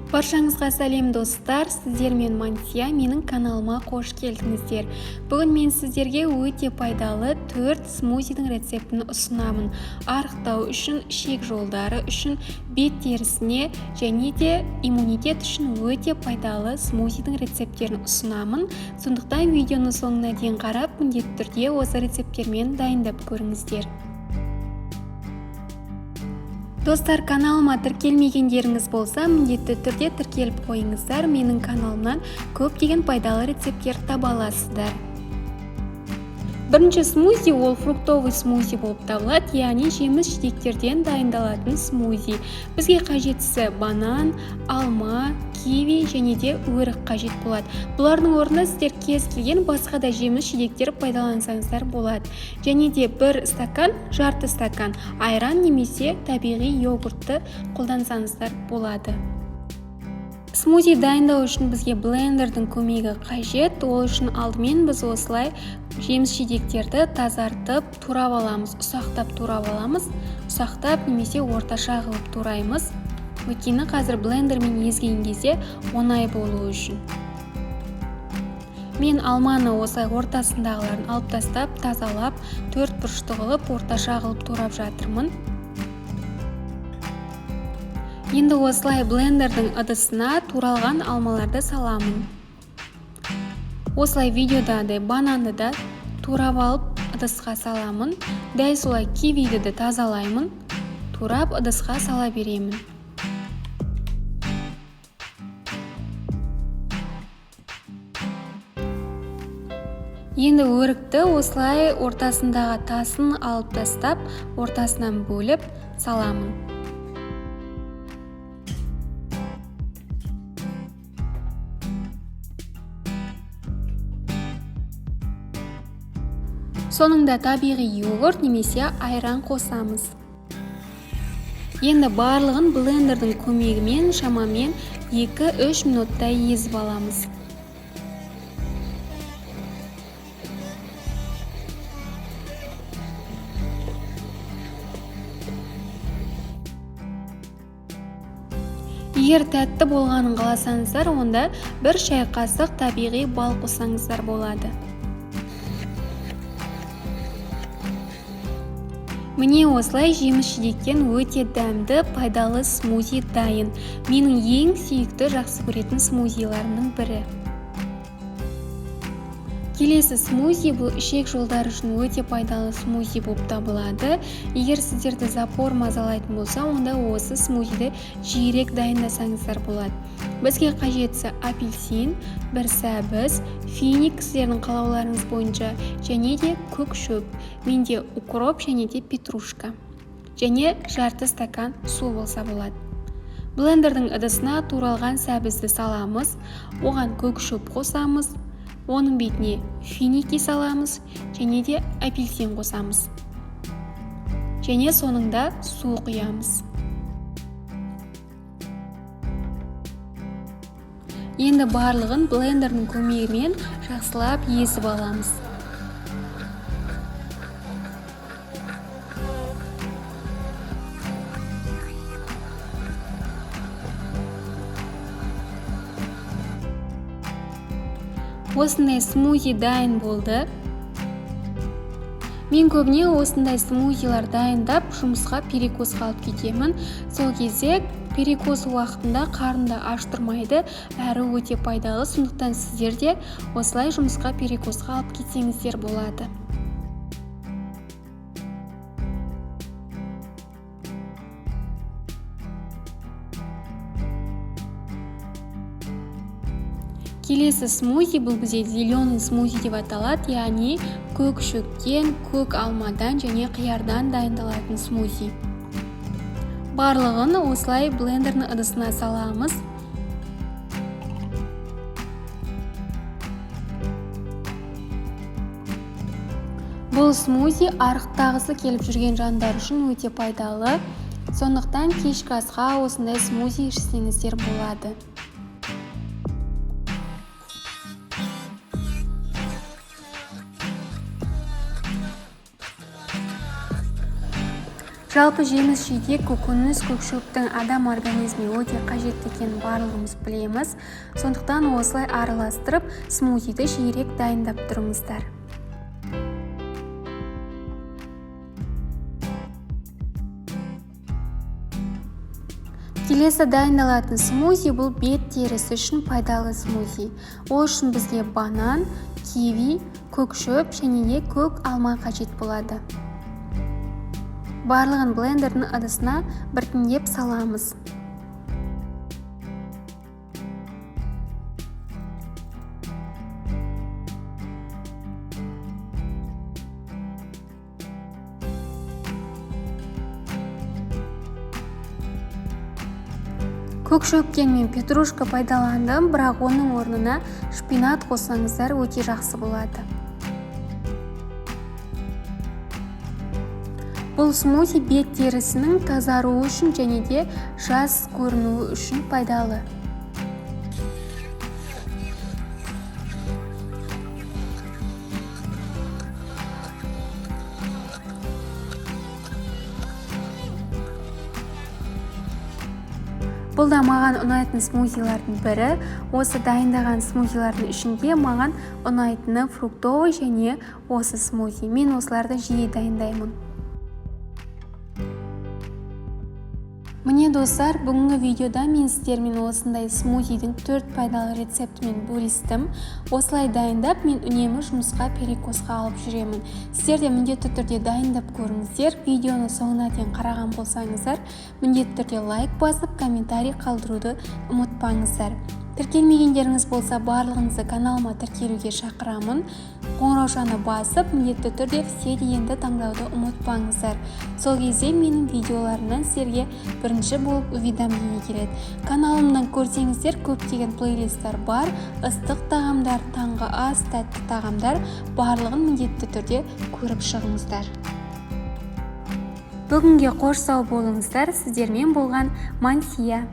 Баршаңызға сәлем, достар! Сіздермен Мансия, менің каналыма қош келдіңіздер. Бүгін мен сіздерге өте пайдалы 4 смузидің рецептін ұсынамын. Арықтау үшін, ішек жолдары үшін, бет терісіне және де иммунитет үшін өте пайдалы смузидің рецепттерін ұсынамын. Сондықтан видеоны соңына дейін қарап, міндетті түрде осы рецепттермен дайындап көріңіздер. Достар, каналыма тіркелмегендеріңіз болса, міндетті түрде тіркеліп қойыңыздар. Менің каналымнан көптеген пайдалы рецепттер таба аласыздар. Бірінші смузи ол фруктовый смузи болып табылады, яғни жеміс жидектерден дайындалатын смузи. Бізге қажеттісі банан, алма, киви және де өрік қажет болады. Бұлардың орнына сіздер кез келген басқа да жеміс жидектер пайдалансаңыздар болады. Және де бір стакан, жарты стакан айран немесе табиғи йогуртты қолдансаңыздар болады. Смузи дайындау үшін бізге блендердің көмегі қажет. Ол үшін алдымен біз осылай жеміс жидектерді тазартып турап аламыз, ұсақтап турап аламыз, ұсақтап немесе орташа қылып тураймыз. Өйткені қазір блендермен езген кезде оңай болу үшін. Мен алманы осылай ортасындағыларын алып тастап, тазалап, төрт бұрышты қылып, орташа қылып турап жатырмын. Енді осылай блендердің ыдысына туралған алмаларды саламын. Осылай видеодағыдай бананды да турап алып ыдысқа саламын. Дәл солай кивиді де тазалаймын, турап ыдысқа сала беремін. Енді өрікті осылай ортасындағы тасын алып тастап, ортасынан бөліп саламын. Соңында табиғи йогурт немесе айран қосамыз. Енді барлығын блендердің көмегімен шамамен 2-3 минуттай езіп аламыз. Егер тәтті болғанын қаласаңыздар, онда бір шай қасық табиғи бал қоссаңыздар болады. Міне осылай жеміс жидектен өте дәмді, пайдалы смузи дайын. Менің ең сүйікті, жақсы көретін смузиларымның бірі. Келесі смузи бұл ішек жолдары үшін өте пайдалы смузи болып табылады. Егер сіздерді запор мазалайтын болса, онда осы смузиді жиірек дайындасаңыздар болады. Бізге қажеттісі апельсин, бір сәбіз, финик сіздердің қалауларыңыз бойынша, және де көк шөп. Менде укроп және де петрушка. Және жарты стакан су болса болады. Блендердің ыдысына туралған сәбізді саламыз, оған көк шөп қосамыз, оның бетіне финики саламыз және де апельсин қосамыз. Және соңында су құямыз. Енді барлығын блендердің көмегімен жақсылап езіп аламыз. Осындай смузи дайын болды. Мен көбіне осындай смузилар дайындап жұмысқа перекусқа алып кетемін. Сол кезде перекус уақытында қарынды аштырмайды, әрі өте пайдалы. Сондықтан сіздер де осылай жұмысқа перекусқа алып кетсеңіздер болады. Келесі смузи бұл бізде зеленый смузи деп аталады, яғни көк шөптен, көк алмадан және қиярдан дайындалатын смузи. Барлығын осылай блендердің ыдысына саламыз. Бұл смузи арықтағысы келіп жүрген жандар үшін өте пайдалы. Сондықтан кешкі асқа осындай смузи ішсеңіздер болады. Жалпы жеміс жидек, көкөніс, көк шөптің адам организміне өте қажетті екенін барлығымыз білеміз. Сондықтан осылай араластырып, смузиді жиірек дайындап тұрыңыздар. Келесі дайындалатын смузи бұл бет терісі үшін пайдалы смузи. Ол үшін бізге банан, киви, көк шөп және де көк алма қажет болады. Барлығын блендердің ыдысына біртіндеп саламыз. Көк шөптен мен петрушка пайдаландым, бірақ оның орнына шпинат қоссаңыздар өте жақсы болады. Бұл смузи бет терісінің тазаруы үшін және де жас көрінуі үшін пайдалы. Бұл да маған ұнайтын смузилардың бірі. Осы дайындаған смузилардың ішінде маған ұнайтыны фруктовый және осы смузи. Мен осыларды жиі дайындаймын. Міне достар, бүгінгі видеода мен сіздермен осындай смузидің 4 пайдалы рецептімен бөлістім. Осылай дайындап, мен үнемі жұмысқа перекосқа алып жүремін. Сіздер де міндетті түрде дайындап көріңіздер. Видеоны соңына дейін қараған болсаңыздар, міндетті түрде лайк басып, комментарий қалдыруды ұмытпаңыздар. Тіркелмегендеріңіз болса, барлығыңызды каналыма тіркелуге шақырамын. Қоңыраушаны басып, міндетті түрде все дегенді таңдауды ұмытпаңыздар. Сол кезде менің видеоларымнан сіздерге бірінші болып уведомление келеді. Каналымнан көрсеңіздер, көптеген плейлисттер бар. Ыстық тағамдар, таңғы ас, тәтті тағамдар, барлығын міндетті түрде көріп шығыңыздар. Бүгінге қош сау болыңыздар. Сіздермен болған Мансия.